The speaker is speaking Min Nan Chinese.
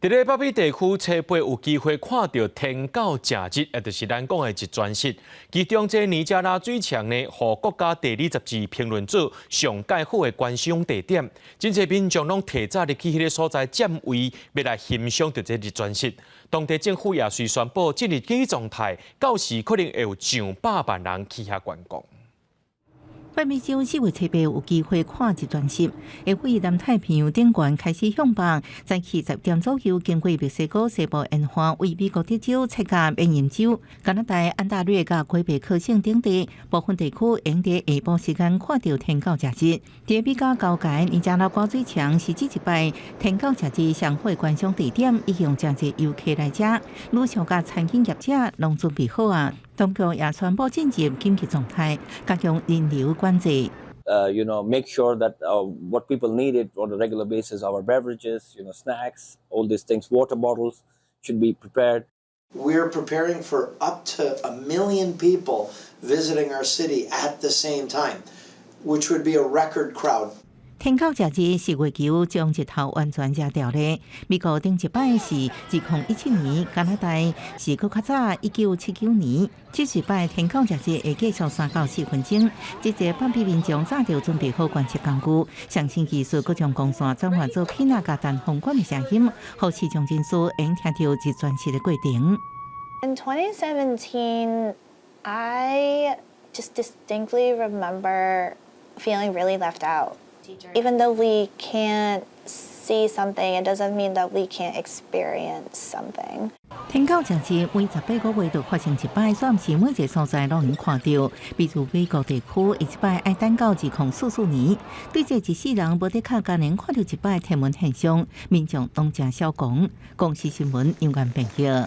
佇咧北美地區，初八有機會看著天狗食日，也就是咱講的日全食。其中，這尼加拉水牆呢，予國家地理雜誌評論做上蓋好的觀賞地點。真濟民眾攏提早入去彼个所在佔位，欲來欣賞著這日全食。當地政府也隨宣布進入緊急狀態，到時可能會有上百萬人去遐觀光。北美洲4月初八有機會看日全食，會位南太平洋頂懸開始向北，早起10點左右經過墨西哥西部沿岸，為美國德州切到緬因州、加拿大安大略佮魁北克省等地部分地區，會佇下晡時間看著天狗食日。佇美加交界尼加拉瓜水牆是這一擺天狗食日上好的觀賞地點，已經誠濟遊客來遮，旅宿佮餐飲業者攏準備好啊。當局也宣布進入緊急狀態，加強人流管制。 Make sure that what people needed on a regular basis, our beverages, snacks, all these things, water bottles should be prepared. We're preparing for up to 1 million people visiting our city at the same time, which would be a record crowd. 天狗食日是月球將日頭完全食掉咧。美國頂一擺是2017年，加拿大是閣較早1979年。這一擺天狗食日會繼續3到4分鐘。這濟北美民眾早就準備好觀測工具，上新技術閣將光線轉換做片仔佮單簧管的聲音，予視障人士會聽著日全食的過程。 In 2017, I just distinctly remember feeling really left out. Even though we can't see something, it doesn't mean that we can't experience something. 天狗食日每18個月就發生一擺，煞毋是每一个所在攏能看著。比如美國地區，一擺愛等到2044年。對這一世人無的確敢能看著一擺天文現象，民眾攏誠囂狂。公視新聞楊元編譯。